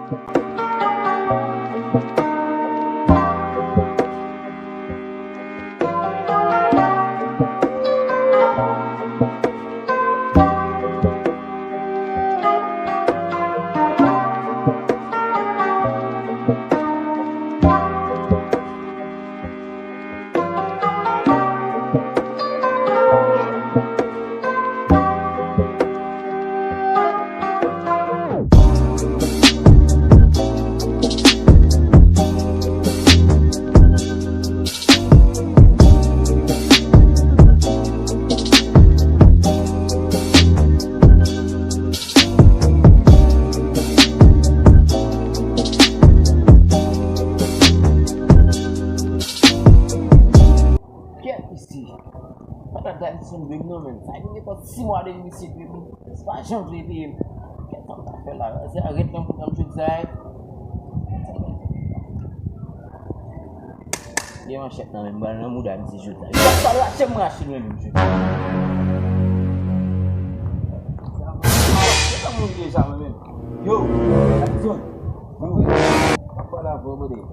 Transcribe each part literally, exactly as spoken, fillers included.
Kèt isi. Pata Dyson dwe m nan menm. Sa gen nenpòt sis mwa depi misye dwe m. Se pa jan vle peye m. Kèt sa m ta fè la. Se arèt nan bouda m jodi sa. Gen manchèt nan menm, m pral nan mouda misye jodi sa. Sa rache m rache l menm jodi. Sa moun deja mwen menm. Yo, Dyson. Mwen wè. M ap pale avè w, brother.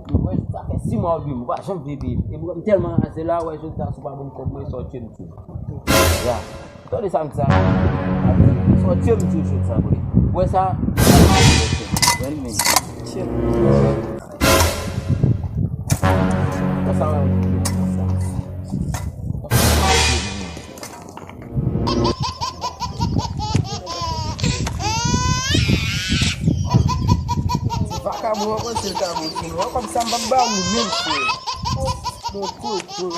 Mwen, sa fè sis mwa w dwe m, ou pa janm vle peye m. E m tèlman raze la, w wè jodi sa, si w pa ban m kòb mwen, sa w tye m tou. Ya. Tande sa m di sa. Sa w tye m tou jodi sa, brother. Ou wè sa? Jwenn men. Tye m. Sa w wè? Vakabon an panse l ka bon sou nou an, kòmsi m p ap ba ou menm, frè. Bon, bon, bon.